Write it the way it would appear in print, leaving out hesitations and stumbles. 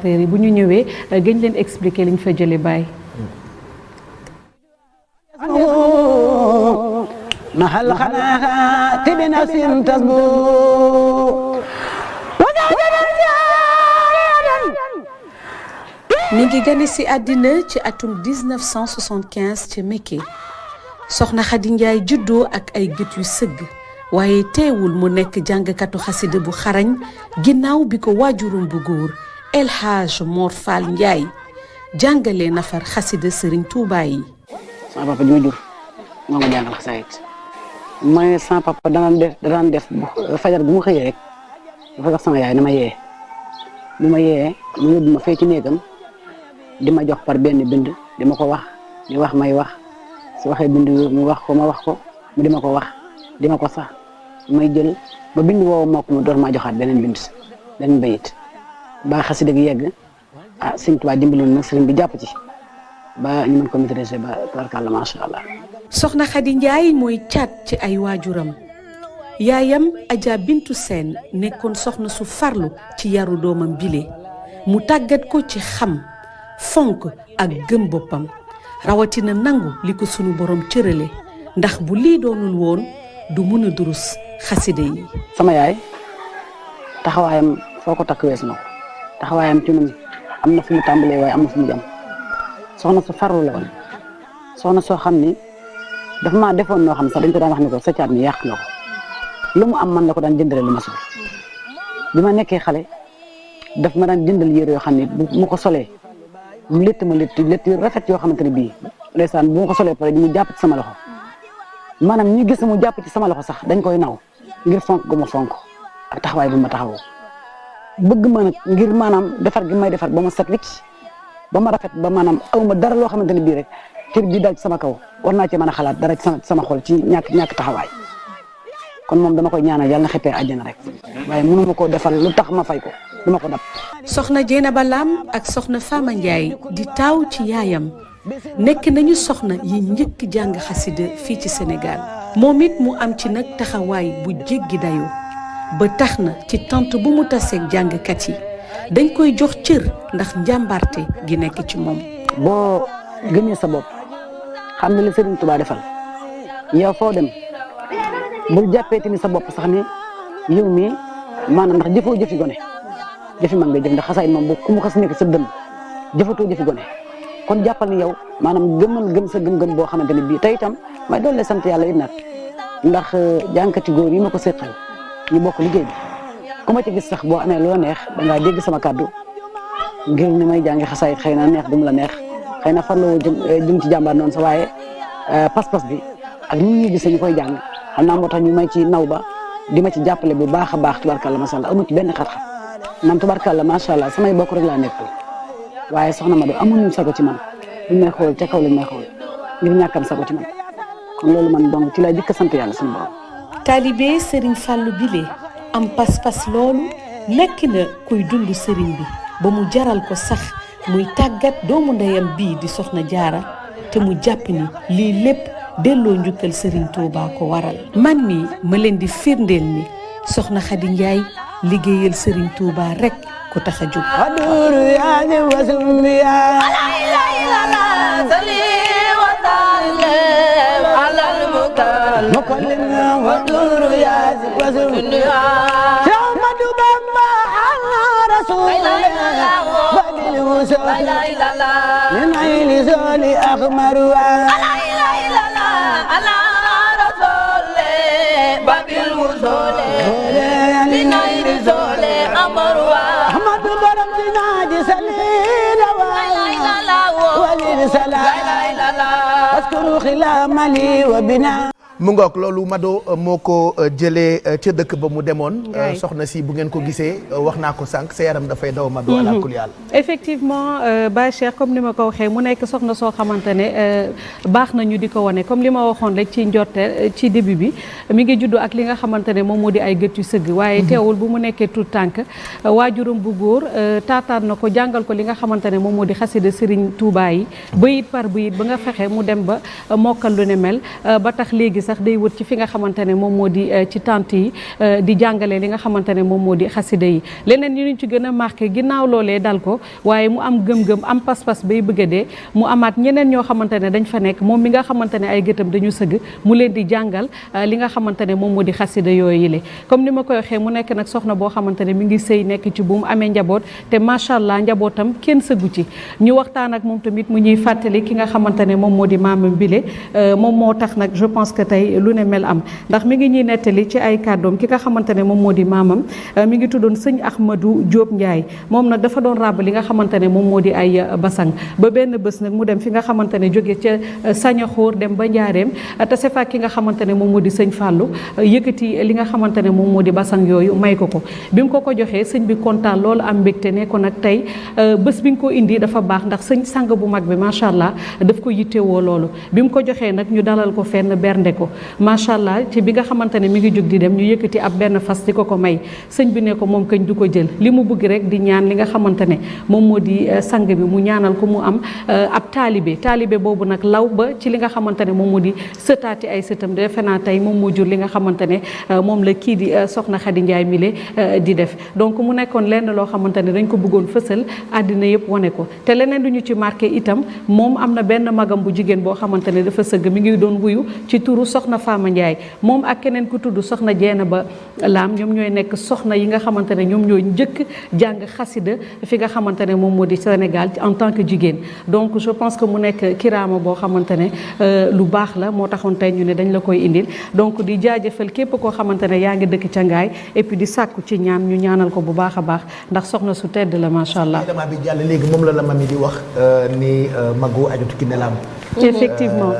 bu ñu ñëwee gën leen expliquer liñ fa jëlee Baye. mahal xanaa tibina sin tasbu mi ngi gane si àddina ci atum 1975 ci Mekke soxna Khady Ndiaye juddoo ak ay gët yu sëgg waaye teewul mu nekk jàngkatu xasida bu xarañ ginnaaw bi ko waajurum bu góor El Hadj Mor Fall Ndiaye jàngalee nafar xasida Serigne Touba yi. sama papa ji ma jur moo ma jàngal xasaayit ma sama papa danaan def fajar bu mu xëyee rek dafa wax sama yaay na ma yee bi ma yee mu yóbbu ma fee ci néegam di ma jox par benn bind di ma ko wax di wax may wax su waxee bind mu wax ko ma wax ko mu di ma ko wax di ma ko sax may jël ba bind woowu mokk mu door maa joxaat beneen bayit ba xasida gi yegg Sëriñ Tuubaa dimbali nag sëriñ bi jàpp ci ba ñu mën ko maîtriser ba tabarkàlla macha allah. soxna Khady Ndiaye mooy caat ci ay waajuram yaayam Adja Bintu Seen nekkoon soxna su farlu ci yaru doomam bile mu tàggat ko ci xam fonk ak gëm boppam rawatina nangu li ko sunu borom cërale ndax bu lii doonul woon du mën a durus xaside yi. sama yaay taxawaayam foo ko takk wees na ko taxawaayam ci ñun am na fu mu tàmbalee waaye am na fu mu jëm soxna su farlu la woon soxna soo xam ni dafa maa defoon noo xam sax dañ ko daan wax ni ko sa caat mi yàq nga ko lu mu am man la ko daan jëndale lu ma sol bi ma nekkee xale daf ma daan jëndal yére yoo xam ne bu ma ko solee mu létt ma létt yu rafet yoo xamante ne bii ndeysaan bu ma ko solee pare mu jàpp ci sama loxo maanaam ñu gis mu jàpp ci sama loxo sax dañ koy naw ngir fonk gu ma fonk ak taxawaay bu ma taxawoo bëgg ma nag ngir maanaam defar gi may defar ba ma set wicc ba ma rafet ba maanaam aw ma dara loo xamante ne bii rek cër bi dal ci sama kaw war naa ci mën a xalaat dara ci sama xol ci ñàkk taxawaay kon moom dama koy ñaanal yàlla na xëppee àjjana rek waaye mënu ma koo defal lu tax ma fay ko du ma ko dab. soxna Dieynaba Lam ak soxna Fama Ndiaye di taaw ci yaayam nekk nañu soxna yi njëkk jàng xasida fii ci Sénégal moom it mu am ci nag taxawaay bu jéggi dayoo ba tax na ci tant bu mu taseeg jàngkat yi dañ koy jox cër ndax njàmbarte gi nekk ci moom. boo gëmee sa bopp xam ne la Serigne Touba defal yow foo dem bul jàppeeti ni sa bopp sax ni yow mii maanaam ndax jëfoo jëfi gone jëfi mag nga jëf ndax xasaay moom bu ku mu xas nekk sa dënn jëfatoo jëfi gone kon jàppal ni yow maanaam gëm sa gëm-gëm boo xamante ne bii tey itam may doon le sant yàlla it nag ndax jànkati góor yi ma ko séqal ñu bokk liggéey bi ku ma ci gis sax boo amee loo neex dangaa dégg sama kàddu ngir ni may jàngi xasaayit xëy na neex du mu la neex xëy na farloo jëm ci jàmbaar noonu sa waaye pas-pas bi ak ni ñuy gisee ñu koy jàng xam naa moo tax ñu may ci naw ba di ma ci jàppale bu baax a baax tubarkalla macha allah amu ci benn xat-xat man tubarkalla macha allah samay bokk rek laa nekkul waaye soxna ma do amuñu sago ci man buñ may xool ca kaw lañ may xool ngir ñàkkam sago ci man kon loolu man donc ci laa jëkk sant yàlla suñu borom. taalibe Serigne Fallou bile am pas-pas loolu nekk na kuy dund Serigne bi ba mu jaral ko sax muy tàggat doomu ndeyam bii di soxna jaara te mu jàpp ni lii lépp delloo njukkal Serigne Touba ko waral. man mi ma leen di firndeel ni soxna Khady Ndiaye liggéeyal Serigne Touba rek ko tax a jóg. من عين زول أخمر لا إله إلا الله على رسول باب الوصول من عين زول أمر أحمد برم جناد سليل لا إله إلا الله وللسلام لا إله إلا الله أذكر خلام لي وبنا mu ngoog loolu Mado moo ko jëlee ca dëkk ba mu demoon. soxna si bu ngeen ko gisee wax naa ko sànq sa yaram dafay daw Mado. ala kulli yàlla. effectivement Baye Cheikh comme ni ma ko waxee mu nekk soxna soo xamante ne baax na ñu di ko wane comme li ma waxoon rek ci njorte ci début bi mi ngi juddu ak li nga xamante ne moom moo di ay gët yu sëgg. waaye teewul bu mu nekkee tout tànk waajuram bu góor taataan na ko jàngal ko li nga xamante ne moom moo di xasida Serigne Touba yi bayit par bayit ba nga fexe mu dem ba mokkal lu ne mel ba tax léegi sax sax day wër ci fi nga xamante ne moom moo di ci tante yi di jàngale li nga xamante ne moom moo di xasida yi leneen ñu ci gën a marqué ginnaaw loolee dal ko waaye mu am gëm-gëm am pas-pas bay bëgg a dee mu amaat ñeneen ñoo xamante ne dañ fa nekk moom mi nga xamante ne ay gëtam dañu sëgg mu leen di jàngal li nga xamante ne moom moo di xasida yooyu yile comme ni ma koy waxee mu nekk nag soxna boo xamante ne mi ngi sëy nekk ci bu mu amee njaboot te macha allah njabootam kenn sëggu ci ñu waxtaan ak moom tamit mu ñuy fàttali ki nga xamante ne moom moo di maamam bile moom moo tax nag je pense que tey lu ne mel am ndax mi ngi ñuy nettali ci ay kàddoom ki nga xamante ne moom moo di maamam mi ngi tuddoon sëñ Ahmadou Diop Ndiaye moom nag dafa doon ràbb li nga xamante ne moom moo di ay basang ba benn bés nag mu dem fi nga xamante ne jóge ca Sañaxóor dem ba Njaareem tase fa ki nga xamante ne moom moo di sëñ Fallou yëkkati li nga xamante ne moom moo di basang yooyu may ko bi mu ko joxee sëñ bi kontaan loolu am mbégte ne ko nag tey bés bi nga ko indi dafa baax ndax sëñ sang bu mag bi macha allah daf ko yittewoo loolu bi mu ko joxee nag ñu dalal ko fenn bernde ko macha allah ci bi nga xamante ne mi ngi jóg di dem ñu yëkkati ab benn fas di ko may sëñ bi ne ko moom kañ du ko jël li mu bëgg rek di ñaan li nga xamante ne moom moo di sang bi mu ñaanal ko mu am ab taalibe boobu nag law ba ci li nga xamante ne moom moo di sëtaati ay sëtam defe naa tey moom moo jur li nga xamante ne moom la kii di soxna Khady Ndiaye mile di def donc mu nekkoon lenn loo xamante ne dañ ko bëggoon fësal àddina yëpp wane ko te leneen du ñu ci marqué itam moom am na benn magam bu jigéen boo xamante ne dafa sëgg mi ngi doon wuyu ci turu soxna Fama Ndiaye moom ak keneen ku tudd soxna Jeena ba Laam ñoom ñooy nekk soxna yi nga xamante ne ñoom ñooy njëkk jàng xasida fi nga xamante ne moom moo di Sénégal en tant que jigéen donc je pense que mu nekk kiraama boo xamante ne lu baax la moo taxoon tey ñu ne dañ la koy indil donc di jaajëfal képp koo xamante ne yaa ngi dëkk ca Ngaay et puis di sàkku ci ñaan ñu ñaanal ko bu baax a baax ndax soxna su tedd la macha allah. élément bi jàll léegi moom la mami di wax ni Magu Adjaratou Kiné Lam effectivement.